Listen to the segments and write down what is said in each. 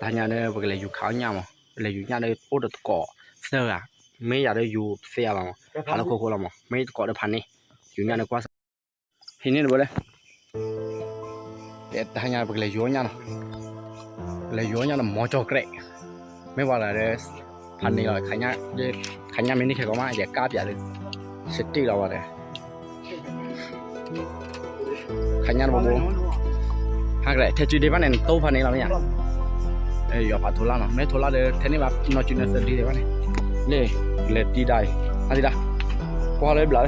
တဟါညါဒီး ပကလဲၤယူၤခးအီၣ်ညၣ်မး, ပလဲၤယူၤညၣ်ဒီးအိၣ်ဒီးတကိးသၢဂၤ, မ့ၢ်ယၤဒီးယူၤသ့အါဘၣ်မး, ဟးလၢခိခိလီၤမး, မ့ၢ်တကိးဒီးဖးန့ၣ်, ယူၤညၣ်ဒီးကွၢ်စး ဟံးန့ၢ်တဘိလၢ တဟါညါပကလဲၤယူၤအီၣ်ညၣ်နီၤ, ပလဲၤယူၤအီၣ်ညၣ်ဒီးမီၤကၠီၤကြဲး, မ့ၢ်ပှၤဂၤဒီး ဖးန့ၣ်လီၤ, ခးညၣ်မ့ၢ်န့ၢ်ခဲကိးမး ယကါပၠးလၢ စတံၣ်လီၤဝဲဒီး ခးညၣ်တဘိဘိ, ဟါကလဲၤ ထဲစုဒ့ဘၣ်န့ၣ် နတိၢ်ဖးန့ၣ်လီၤမ့ၢ်ဧါ, ယွၤဖးထိလၢ်နီၤ, မ့ၢ်ထိလၢ်ဒီး ထဲန့ၣ်ဘၣ် နီၢ်စုန့ၣ်သၢဒ့ဘၣ်န့ၣ်, လၢ လဲၤတံၢ်ဒၣ်အံၤ, ဟါတံၢ်ဒၣ်, ကွၢ်လၢဘျးလၢ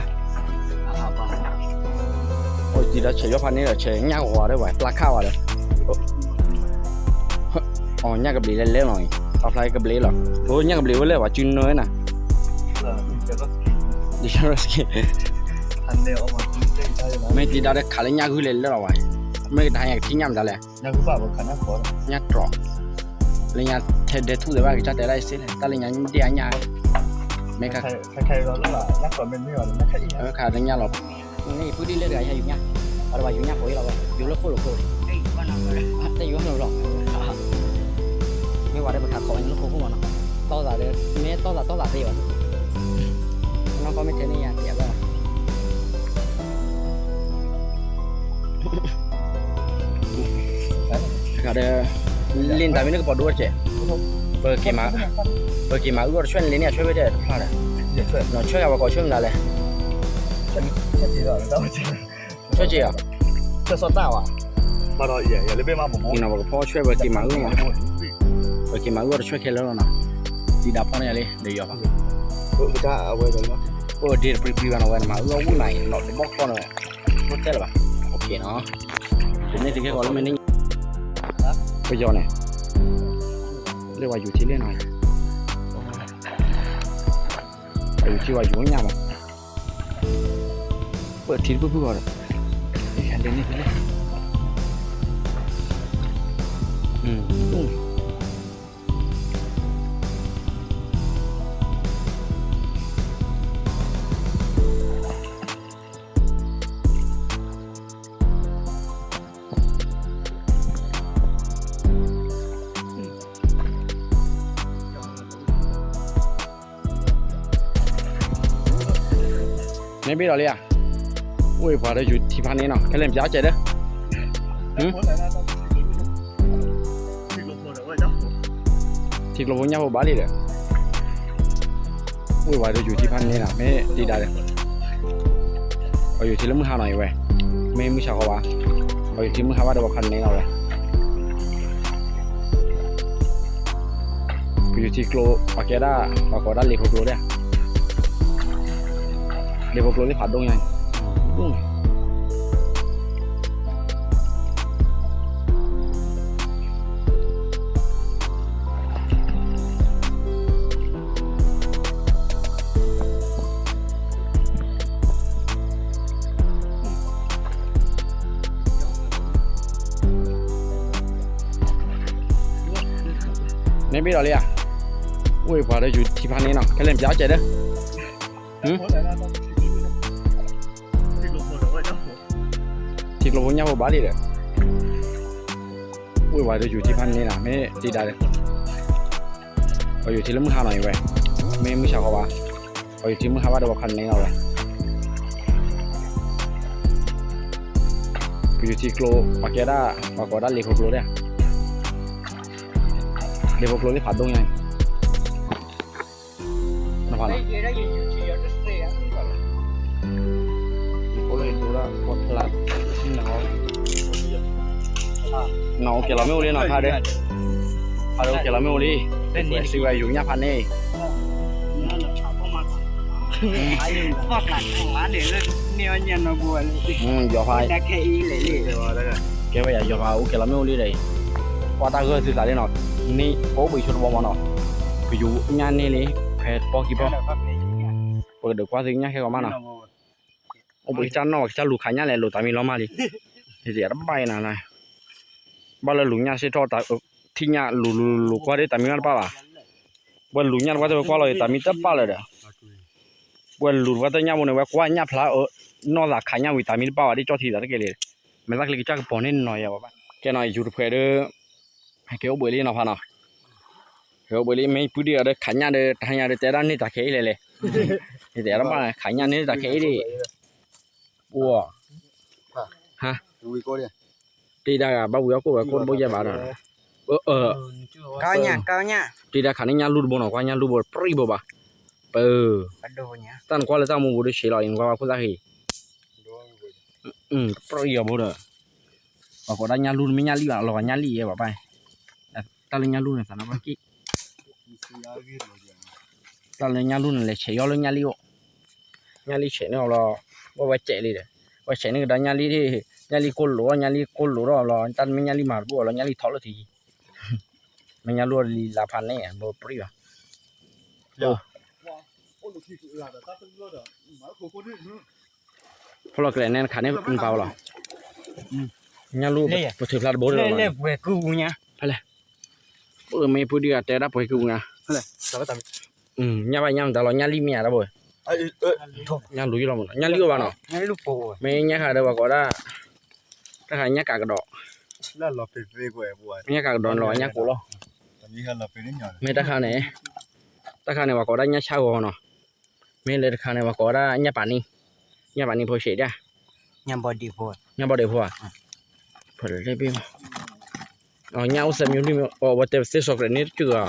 အိၣ်တံၢ်ဒီးဆဲးယီၢ်ဖးန့ၣ်ဒီး ဆဲးညၣ်ကဝီၤဒီးဝဲ ပျၢ်ခၣ်ဝဲဒီး အီၤ ညၣ်ကဘျံးလဲၤလဲၤလီၤ, ပာ်ဖျါကဘျံးလီၤ, အိၣ် ညၣ်ကဘျံးဝဲလၢပှၤစုနၢနၤ, မ့ၢ်တံၢ်ဒၣ်ဒီးခးလၢညၣ်ဂုၢ်လဲၤလဲၤလီၤဝဲ, မ့ၢ်ကတဟါညါကထံၣ်ညၣ်မတၤလဲၣ်, ညၣ်တြီၤ, လၢညါထဲဒဲထူၣ်သ့ၣ်ဘၣ် ကစၢ်တဲဒၣ်အံၤစ့ၢ်လဲၣ်, တၢ်လၢညါဒ့ၣ်အညၣ်, မ့ၢ်ခါ ခါလၢညါလီၤ, ခါလၢညါလီၤ န့ၣ် ယပုၢ်ဒ်လဲၣ်တဂၤ ယဟဲယူၤညၣ်, အဝဲဘၣ်ယူၤညၣ်ဖိအံၤလီၤဝဲ, ယူၤလၢခိၣ်လိာ်ခိၣ်, တယူၤလီၤလီၤ, မ့ၢ်ဝဲဒီးပခးခိးဝဲန့ၣ်လၢခိၣ်ခိၣ်မးနီၤ, တီၢ်သးဒီး မ့ၢ်တီၢ်သးတီၢ်သးသ့ဘၣ်, နီၢ်ကီၢ်မ့ၢ်ထဲန့ၣ်ယၤတဲဘၣ် တခါဒီး လ့ၣ်နတၢ်မ့ၢ်န့ၣ်ကပီၤဒိၣ်ဝဲတကဲး, ပက့ၤမၤအုၣ်အီၣ်တဆွဲၣ်န့ၣ် လ့ၣ်န့ၣ်အဆွဲၣ်ဝဲဒၣ်တဖျါဒီး, နီၢ်ဆွဲၣ်ဂၤပှၤကိးဆွဲၣ်မနုၤလဲၣ်, ဆွဲၣ်က့ၤဧါ, နီၢ်ပကဖီဆွဲၣ် ပက့ၤမၤအုၣ်မး, ပက့ၤမၤအုၣ်အီၣ်တဆွဲၣ်ခဲလၢာ်လီၤနီၤ, ဒံးဒၣ်ဖီၣ်န့ၢ်ယၤလံ ဒီးယီၤဖး, အိၣ်ဒ့တပျံၤပျံၤဘၣ်နီၤဝဲ နမၤအုၣ်အီၣ်ဝူၣ်နၤအံၤ နီၢ်တဘီၣ်ချီၣ်န့ၣ်, အိၣ်တဲလၢၤဘၣ်, အိၣ်က့ၤနီၤ, တန့ၢ်သုခဲကိာ်လၢမ့ၢ်န့ၣ် ပယီၤန့ၣ်, လၢပှၤယူၤထံလၢနီၤ, ပှၤယူၤထံပှၤယူၤညၣ်မး, ပထံတဖုဖုဂီၤဒီး, လဲၤန့ၣ်ဖဲလဲၣ် မ့ၢ်ဘ့ၣ်ဒီးလံဧါ, အိၣ်ပှၤဒီးယူၤထံဖးန့ၣ်နီၤ ခဲလၢာ်ပၠးအီၣ်ကဲးဒီး, ထံကျိဖိညၣ်ဖိဘၣ်လံဒီး, အိၣ်ပှၤဒီးယူၤထံဖးန့ၣ်နီၤ မ့ၢ်တံၢ်ဒၣ်ဒီး, ပှၤယူၤထံလၢမုၢ်ဟါနီၤအံၤဝဲ, မ့ၢ်မုၢ်ဆါဃီဘၣ်, ပှၤယူၤထံမုၢ်ဟါဘၣ်ဒီးပှၤခးန့ၣ်လီၤဝဲ ပယူၤထံကျိ ပှၤကဲဒၣ် ပှၤကိးဒၣ်လ့ဖိကျိဒၣ်, လ့ဖိကျိသ့ၣ်ဖးဒိၣ်ညါ, မ့ၢ်ဘ့ၣ်ဒီးလံဧါ, အိၣ်ပှၤဒီးယူၤထံဖးန့ၣ်နီၤ ခဲလၢာ်ပၠးအီၣ်ကဲးဒီး, ထံကျိဖိညၣ်ဖိဘၣ်လံဒီး, အိၣ်ပှၤဒီးယူၤထံဖးန့ၣ်နီၤ မ့ၢ်တံၢ်ဒၣ်ဒီး, ပှၤယူၤထံလၢမုၢ်ဟါနီၤအံၤဝဲ, မ့ၢ်မုၢ်ဆါဃီဘၣ်, ပှၤယူၤထံမုၢ်ဟါဘၣ်ဒီးပှၤခးန့ၣ်လီၤဝဲ ပယူၤထံကျိ ပှၤကဲဒၣ် ပှၤကိးဒၣ်လ့ဖိကျိဒၣ်, လ့ဖိကျိသ့ၣ်ဖးဒိၣ်ညါ, နဖးလီၤ, နအိၣ်ကဲလီၤမ့ၣ်အူလံနီၤ ဖးဒၢ, ဖးဒၢအိၣ်ကဲလီၤမ့ၣ်အူလံ, စံးဝဲယူၤညၣ်ဖးန့ၣ် ယီၤဖး, ကဲဝဲယၤ ယီၤဖးအိၣ်ကဲလီၤမ့ၣ်အူလံဒီးအံၤ, ကွၢ်တၢ်ဂၢၢ်သုသးလံနီၤ, န့ၣ်ပအိၣ်ဘှံးဆိတဘီမးနီၤ, ပယူၤညၣ်န့ၢ်လံ ဖဲတပီၢ်ခံပီၢ်, ပကဒုးကွၢ်သုညၣ်ခဲကိာ်မးနီၤ, အိၣ်ဘှံးကစၢ်နီၣ် ကစၢ်လူၤခးညၣ်လဲၣ် လိာ်တၢ်မံလီၤမးလံ, ယတဘၣ်အံၤနၤ, ဘၣ်လၢလူၤညၣ်စ့ၢ်ထီၣ် ထံၣ်ညၣ်လူၤလူၤလူၤကွၢ်ဒီးတၢ်မံဘၣ်တပၣ်ဘၣ်, ပှၤလူၤညၣ်တပှၢ်တဝဲကွၢ်လီၤအံၤ တၢ်မံတပၣ်လၢၤဒီး, ပှၤလူၤတပှၢ်တညၣ်ဘိန့ၣ် ဝဲကွၢ်ညၣ်ဖျါအၢ, နီၢ်သးခးညၣ်ဝံၤ တၢ်မံတပၣ်ဘၣ် ဒ်ကၠီထံသးတက့ၢ်လံ, မဲာ်သၣ်ချံကစၢ်ကပီၤန့ၣ်နီၤယၤဘၣ်, ကဲနီၤ ယူၤတဖှဲးဒီး ကဲအိၣ်ဘှံးလံနီၤဖးနီၤ, ကဲအိၣ်ဘှံးလံ မ့ၢ်ပုၢ်ဒံးအီၤဒီး ခးညၣ်ဒီး တဟါညါဒီး တဲဒၣ်န့ၢ်တၢ်ခဲအံၤလဲၣ်လဲၣ်, တဲဒၣ်ဘၣ် ခးညၣ်န့ၢ်တၢ်ခဲအံၤဒံး, အိၣ်, ဟါ, တ့ဒၣ်ဂၤဘၣ်ဝံၤအီၣ်ကိၣ်ဝဲကိၣ်တဘိယဲၢ်ဘၣ်ဒီး, တ့ဒၣ်ခးန့ၢ်ညၣ်လူၢ်တဘိနီၤ ကွၢ်ညၣ်လူၢ်ဘိပြံၣ်ဘိဘၣ်, ပၢ်, တၢ်နကွၢ်လၢတၢ်မူပူၤဒီးဆံးလီၤ အံၤနကွၢ်ဘၣ်ခိၣ်သၣ်ဃံ ပြံၣ်အီၤဘိဒီး, ပှၤကိးဒၣ်ညၣ်လူၢ်တမ့ၢ်ညၣ်လံၣ်ဘၣ် လီၤဂာ်ညၣ်လံၣ်ယဲၢ်ဘၣ်ဘၣ်, တၢ်လၢညၣ်လူၢ်န့ၣ် သးနဘၣ်က့ၣ်, တၢ်လၢညၣ်လူၢ်န့ၣ် လဲၤဆဲးယီၢ်လၢညၣ်လံၣ်အိၣ်, ညၣ်လံၣ်ဆဲးန့ၢ်အီၤလီၤ, ဝဲဝဲစဲးလံဒီး, ဝဲဆဲးန့ၢ်ကဒါညၣ်လံၣ်, ညၣ်လံၣ်ကိၢ်လိာ်အီၤ ညၣ်လံၣ်ကိၢ်လိာ်ထီၣ်လီၤ တၢ်တမ့ၢ်ညၣ်လံၣ်မၤတဘူၣ်အီၤလီၤ ညၣ်လံၣ်ထီၣ်လၢထံ, မ့ၢ်ညၣ်လူၢ်လံလါဖးန့ၣ် ဘိပြံၣ်ဘၣ်, ဖီလီၤကလဲာ်နဲနခးန့ၢ်နပာ်ဝဲလီၤ, ညၣ်လူၢ်ပထုးဖျါတဘိဒီးလီၤ, ဖဲလဲၣ်, ပမ့ၢ်ပုၢ်ဒံးဂၤတဲဒၣ်ပှဲၤကုၢ်ပူၤညါ, ညၣ်ဘၣ်ညၣ်မတၤလီၤ ညၣ်လံၣ်မ့ၢ်ဧါတၢ်ဘိ, ညၣ်လူၢ်ယလီၤမး ညၣ်လံၣ်အိၣ်ဘၣ်နီၤ, မ့ၢ်ညၣ်ဃါဒီးပှၤကိးဒၣ်, တၢ်ဃါညၣ်ကးကဒီး, ညၣ်ကးကဒီးလီၤညၣ်ကိးလီၤ, မ့ၢ်တၢ်ဃါန့ၣ်, တၢ်ဃါန့ၣ် ပှၤကိးဒၣ်ညၣ်ဆၣ်ဂီၤနီၤ, မ့ၢ်လၢတခါန့ၣ် ပှၤကိးဝဲဒၣ်ညၣ်ပာ်နံ, ညၣ်ပာ်နံဖိရှဲးဒၣ်, ညၣ်ဘီဒံဖိဧါ, ညၣ်အိၣ်သၢမံၤလွံၢ်မံၤ အဝဲတဲသ့စီၤကရဲးန့ၣ်တကၢၢ်,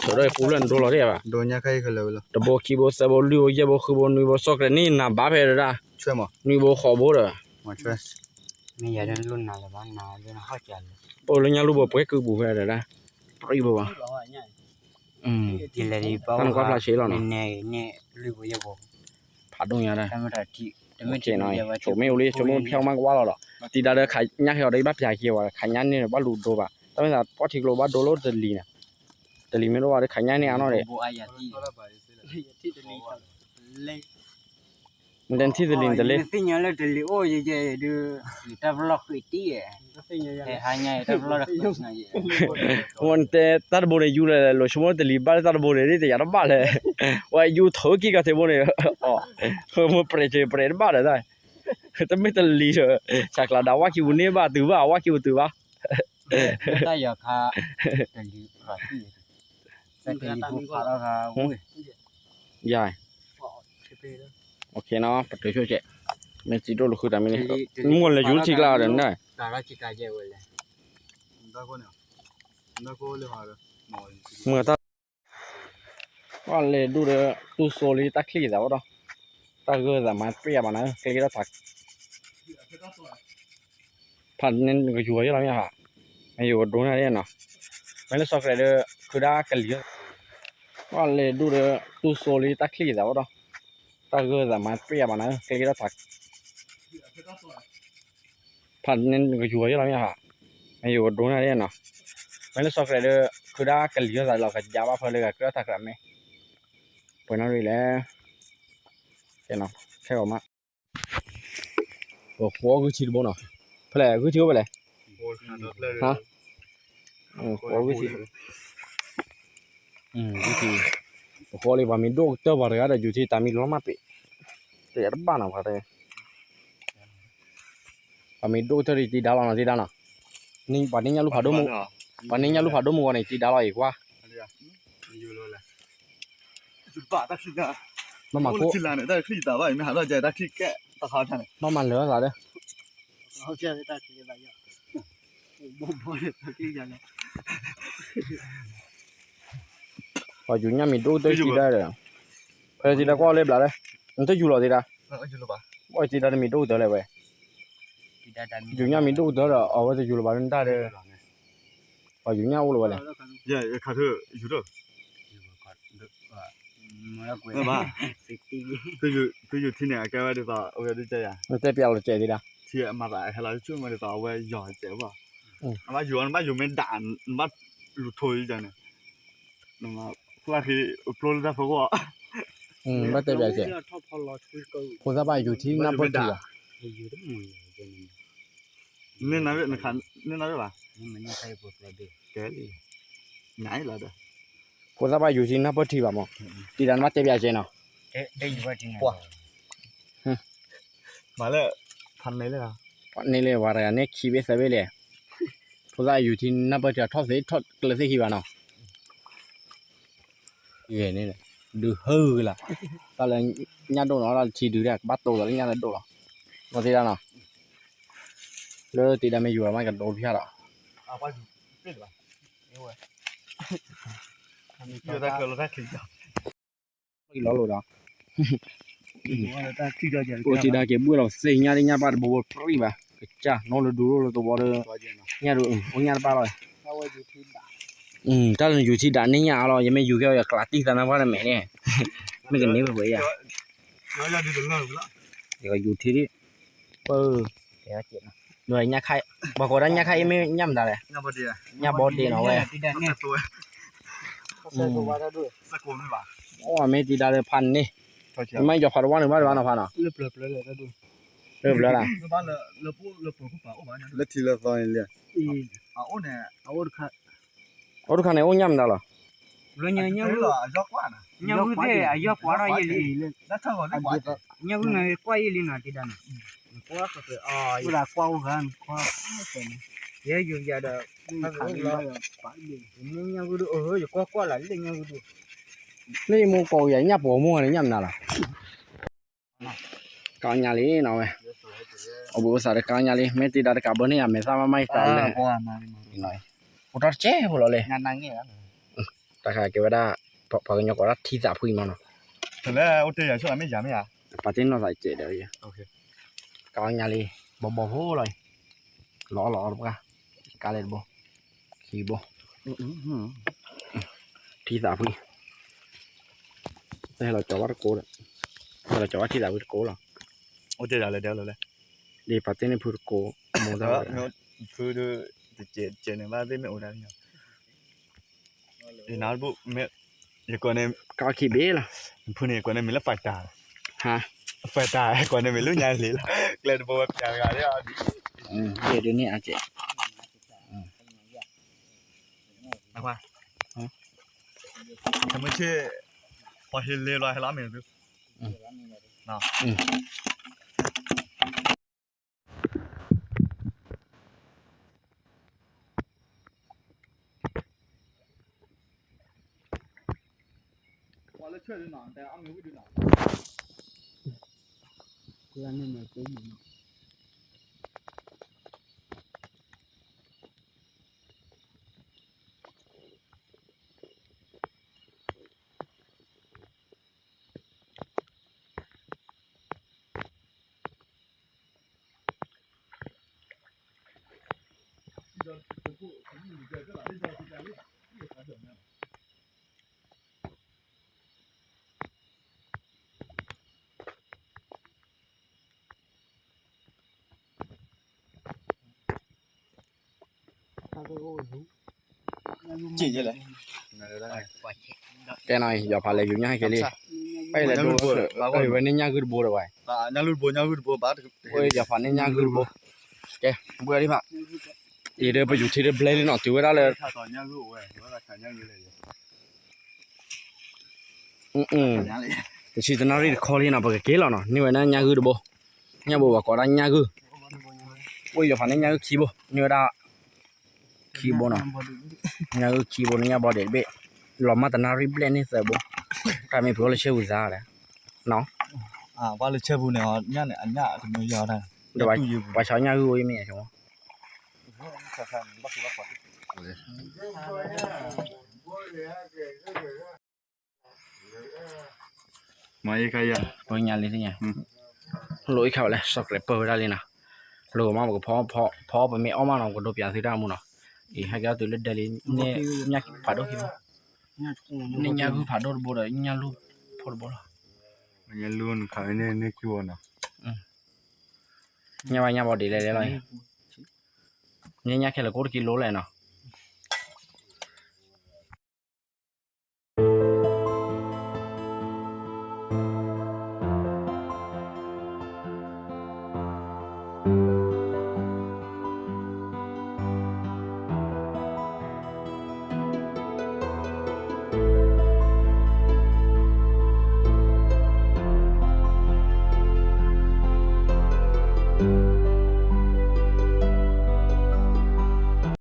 ထုးဒီးယပူၤလၢနဒိလီၤတ့ၢ်ဘၣ်, တဘိခံဘိသၢဘိလွံၢ်ဘိယဲၢ်ဘိ ဃုဘိနွံဘိစီၤကရဲးန့ၣ်နၤဘၣ်ဖဲဒၣ်, နွံဘိဃိးဘိဒီး ပလၢညၣ်လူၢ်ဘိပှဲၤကုၢ်ပူၤဖဲဒၣ်, ပြံၣ်ဘိဘၣ်, တၢ်နကွၢ်ဖျါဆံးလီၤနီၤ, ဖးဒိၣ်ညါဒၣ်, ဆိးမ့ၢ်အိၣ်လံ ဆိးမ့ၢ်ဖျဲၣ်မးကဝါလီၤဒီး, တံၤဒါဒီးခးညၣ်ဃဲအီၤဒီး ယဘၣ်ပျးက့ၤဝဲ ခးညၣ်န့ၢ်ဘၣ်လူၤဒိဘၣ်, တၢ်မ့ၢ်သးပှၢ်ထံကျိဘၣ်ဒိလိာ်တလံၤန့ၣ်, တလံၤမ့ၢ်ဒိဘၣ်ဒီးခးညၣ်န့ၢ်အါနီၣ်ဒံး နတဲနထံၣ်တလံၤနတလ့, နတဲတၢ်တဘိန့ၣ် ယူၤလဲၤလဲၤလိာ်ဆိကမိၣ်တလံၤဘၣ်လၢတၢ်တဘိန့ၣ် ယူၤတယၤတဘၣ်လဲၣ်, ဝဲယူၤထိၣ်ကံၢ်ကီၢ်ထံးဘိန့ၣ်, မ့ၢ်ပြဲးစၢၤပြဲးတဘၣ်ဒီး, တမ့ၢ်တလံၤဒီး, ဆးကျးဒီးဝၣ်ခံပူၤန့ၢ်ဘၣ်တုၤဘၣ် ဝၣ်ခံပူၤတုၤဘၣ် တၢ်ယီၤခါ, တလံၤ, ယၤ, ပတုၤဆိကဲး, မ့ၢ်စံးဒိၣ်လၢဃုတၢ်မ့ၢ်န့ၣ်, မ့ၢ်လၢယူၤထံကျါဒီးန့ၣ်, မ့ၢ်တၢ်, ပှၤလဲၤဒိၣ်ဒီး တူၢ်စိလံတၢ်ချံၣ်သးဝဲဒီး, တၢ်ဂၢၢ်သးမၤပျဲၢ်ဘၣ်နၤ ကျဲထီၣ်သး ဖးန့ၣ်ကယူၤယဲၢ်လီၤမ့ၢ်ဧါ, မ့ၢ်ယိၤကဒိန့ၣ်နီၤ, မ့ၢ်လၢစီၤကရဲးဒီး ခုဒါကလံၤ, ပှၤလဲၤဒိၣ်ဒီး တူၢ်စိလံတၢ်ချံၣ်သးဝဲဒီး, တၢ်ဂၢၢ်သးမၤပျဲၢ်ဘၣ်နၤ ကျဲထီၣ်သး ဖးန့ၣ်ကယူၤယဲၢ်လီၤမ့ၢ်ဧါ, မ့ၢ်ယိၤကဒိန့ၣ်နီၤ, မ့ၢ်လၢစီၤကရဲးဒီး ခုဒါကလံၤသးလီၤ ကယါဘၣ်ဖဲလၢဂၤကျဲထီၣ်သးကြးမ့ၢ်, ပှဲၤနီၣ်ရံၣ်လဲၣ်, ခဲဂီၤမး ပဃိဂုၢ်ထံတဘိနီၤ, ဖဲလဲၣ်ဂုၢ်ထံအိၣ်ဖဲလဲၣ်, ဟါ, ဂုၢ်ထံ, ဂုၢ်ထံ, ပဃိလံ ပှၤမ့ၢ်ဒိၣ်ကတၢၢ်ပှၤတဂၤဒီး ယူၤထံတၢ်မံၤလီၤမးပ့ၤ, တယၤတဘၣ်နီၤ ပှၤတဂၤ ပှၤမ့ၢ်ဒိၣ်ကတၢၢ်ဒီး တံၤဒါလီၤနီၤ တံၤဒါနီၤ, ပှၤန့ၢ်ညၣ်လူၢ်ဖးဒိၣ်မူ, ပှၤန့ၢ်ညၣ်လူၢ်ဖးဒိၣ်မူဂီၢ်န့ၣ် တံၤဒါလီၤအံၤကွၢ်, ဘၣ်မၤကိၣ်, ဘၣ်မၤလၢာ်သးဒီး, ပှၤယူၤညၣ်မ့ၢ်ဒိၣ်ကတၢၢ်တံၤဒါဒီး, ဖဲတံၤဒါကွၢ်လၢဘျးဒီး, နတယူၤလီၤတံၤဒါ, ဘၣ်တံၤဒါတမ့ၢ်ဒိၣ်ကတၢၢ်လဲၣ်ဝဲ, ယူၤညၣ်မ့ၢ်ဒိၣ်ကတၢၢ်ဒီး အဝဲတယူၤလီၤဘၣ်လၢနတၢ်ဒီး, ပှၤယူၤညၣ်အိၣ်လီၤဝဲလဲၣ်, ယူၤ, သုယူၤထံန့ၣ် အကဲဝဲဒ်သိး အဝဲဒ်ကဲယၤ, နတဲပျးလီၤတစဲးတံၤဒါ, ထံမၤသးဟဲလီၤဆူၣ်မးဒ်သိး အဝဲယီၤတစဲးဘၣ်, နဘၣ်ယူၤအီၤ နဘၣ်ယူၤမ့ၢ်ဒၣ် နဘၣ်လူၤထိးယၤန့ၣ် နမၤ, ဖျါဃံ, ပျိလၢတၢ်ဖီခိၣ်, ဘၣ်တဲပျးစဲး, ဖိသၣ်ဘၣ်ယူၤထံနၢ်ပၢၢ်ထံၣ်ဘၣ်, န့ၣ်နဘၣ်, ကဲလံ, နလီၤဒီး, ဖိသၣ်ဘၣ်ယူၤထံနၢ်ပၢၢ်ထံၣ်ဘၣ်မး, တံၤဒါနဘၣ်တဲပျးစဲးနီၤ, မၤလၢ, ဖးမဲလၢ, န့ၣ်လၢပှၤတဂၤန့ၣ်ခံဘ့ၣ်သၢဘ့ၣ်လဲၣ်, ဖိသၣ်ယူၤထံနၢ်ပၢၢ်ထံထီၣ်သ့ထီၣ်ကျၢၤသ့ၣ်ခံဘၣ်နီၤ, ဂ့ၤန့ၣ်, ဒုးဟၢဂ့ၤလီၤ, တၢ်လၢညၣ်ဒိၣ်နီၤ တၢ်လၢထံဒုးဒၣ် ကဘၣ်တိၤသးလၢညၣ်လၢဒိၣ်လီၤ, မ့ၢ်သ့ဒၣ်နီၤ, လၢတံၤဒါမ့ၢ်ယူၤလီၤမးကဒိတဖၣ်ဒီး လီၤလိာ်ဒီး, အိၣ်တံၤဒါက့ၤဘှ့ၣ်လီၤသ့ၣ်ညၣ်ဒ်ညၣ်ပၢ်တဘိဘိပြံၣ်ဘၣ်, ကစၢ်နီၢ်လၢဒူရိၣ်လၢသဝီဒီး, ညၣ်ဒိၣ်အိၣ်ညၣ်တပၢ်လီၤ, တၢ်လၢနယူၤထံဒၣ်န့ၢ်ညၣ်အါလီၤ ယမ့ၢ်ယူၤကဲအီၤယကျးတံၢ်သးနါပှၢ်တမဲာ်န့ၣ်, မ့ၢ်ကန့ၢ်ဝဲယၤ, ယကယူၤထံဒ်, ပၢ်, ပှၤကိးဒၣ်ညၣ်ခါအံၤမ့ၢ်ညၣ်မတၤလဲၣ်, ညၣ်ဘီဒ့နီၤဝဲ အိၣ်မ့ၢ်တံၤဒါလၢဖးန့ၣ်, မ့ၢ်ယီၤဖးတဝီန့ၣ်ဘၣ်တဘၣ်နီၤဖးနီၤ, လၢပျၢၤလၢၤ, လၢထံလၢသီန့ၣ်လံ, အိၣ်တခါန့ၣ်အိၣ်ညၣ်မတၤလီၤ, ညၣ်ဂုၢ်သ့ၣ်အယီၢ်ကွၢ်နီၤ, ညၣ်ဂုၢ်န့ၣ်ကွၢ်ယံာ်လံနီၤတံၤဒါန့ၣ်, ကွၢ်, ယဲယိၤယၤဒီး, ညၣ်ဂုၢ်ဒိၣ်, ယကွၢ်ကွၢ်လၢလၢညၣ်ဂုၢ်ဒိၣ်, လၢယမိၢ်ကိးယၤညၣ်ပိာ်မိၢ်န့ၣ်ညၣ်မနုၤလီၤ, ကါညါလံနီၤဝဲ, အိၣ်ဘှံးအိၣ်သးဒီးကါညါလံ မ့ၢ်တံၤဒါတကးဘၣ်န့ၣ် အမဲာ်သၣ်မၤမၤယသးလၢ, အိၣ်တ့ၢ်တကဲဖိလီၤလံ, တၢ်ခါကဲဝဲဒၣ်, ပှၤကညီကိးဒၣ်ထံသးဖှံမးနီၤ, ပာ်တ့ၢ်နီၢ်သးကဲးဒီး, ကါညါလံ, ဘီဘီဖိလီၤ, လီၤအီၣ်လီၤအီတပှၢ်, ကါလဲၣ်တဘိ, ခံဘိ, ထံသးဖှံ, တဟဲလီၤကၠီၤဘၣ်တကိးဒီး, ဟဲလီၤကၠီၤဘၣ်ထံသးဖှံတကိးလီၤ, အိၣ်တ့ၢ်ဒၣ်လဲၣ်ဒဲလီၤလဲၣ်, ဒ်ပာ်တ့ၢ်န့ၢ်ဖုတကိး, ဖုဒုး, တကဲးန့ၣ်ဘၣ်သ့ၣ်မ့ၢ်အိၣ်ဒၣ်, ယနၢ်တဘိ, ယကိးန့ၣ်, ကါခံဘ့ၣ်လီၤ, ဖုန့ၣ် ယကိးန့ၣ်မ့ၢ်လၢ fighter, fighter ကိးန့ၣ်မ့ၢ်လၢညါလံလီၤ, ကျဲတဘိဝဲပျးတဂၤဒ်အီၤ, ဒ်န့ၣ်အကဲး, မုၢ်ဆ့ၣ်, ပှၤဟ့လ့လီၤဟဲလီၤမ့ၢ်သု, ကဲနီၤ ယီၤဖးလဲၤယူၤညၣ်ဟဲက့ၤလံ, အဝဲန့ၣ်ညၣ်ဂုၢ်တဘိဒီးဝဲ, ယီၤဖးန့ၢ်ညၣ်ဂုၢ်တဘိ, ကဲ, ဘှဲလံဖး, အံၤဒီးပယူၤထံတဘျဲလံနီၤ တုၤဝဲဒၣ်လၢ တဆံတနၣ်ရံၣ်တခီလံနီၤ ပကက့ၤလီၤနီၤ န့ၢ်ဝဲဒၣ်ညၣ်ဂုၢ်တဘိ, ညၣ်ဘိပှၤကိးဒၣ်ညၣ်ဂုၢ်, အိၣ်ယီၤဖးန့ၢ်ညၣ်ဂုၢ်ခံဘိ, န့ၢ်ဝဲဒၣ်ခံဘိနီၤ, ညၣ်ဂုၢ်ခံဘိန့ၣ်ညၣ်ဘီဒဲးတဘ့ၣ်, လီၤမၢ်တနၣ်ရံၣ်ဘျဲၣ်န့ၢ်သၢဘိ, တၢ်မ့ၢ်ဖုးအီၤလၢဆဲပူၤသါဒီး, နီၤ, ပှၤလၢဆဲပူၤန့ၣ်, ပှၤဆှီညၣ်ဂုၢ်အိၣ်မ့ၢ်, မၤအ့ခါယၤ, ပညါလံသ့ၣ်ညါ, လိၣ်အ့ခါဝဲလဲၣ် စီၤကျဲၤပၢၢ်ဝဲဒၣ်လံနီၤ, လိၣ်မးပကဖီ, ဖီပမ့ၢ်အီၣ်မးနီၤ ပကဒိးပၠးသုတၢ်မူနီၤ, အံၤဟဲက့ၤအီၣ်တုၤလၢဒဲလံ, န့ၢ်ညၣ်ဖးဒိၣ်ခံဘိ, န့ၢ်ညၣ်ဂုၢ်ဖးဒိၣ်တဘိဒီး ညၣ်လူၢ်ဖိတဘိလီၤ, ညၣ်လူၢ်နခးန့ၢ်ခံဘိနီၤ, ညၣ်ဘၣ်ညၣ်ဘီဒဲးလဲၣ်လဲၣ်လီၤ, န့ၢ်ညၣ်ခဲလၢာ်ကိၣ်တကံလိၤလဲၣ်နီၤ,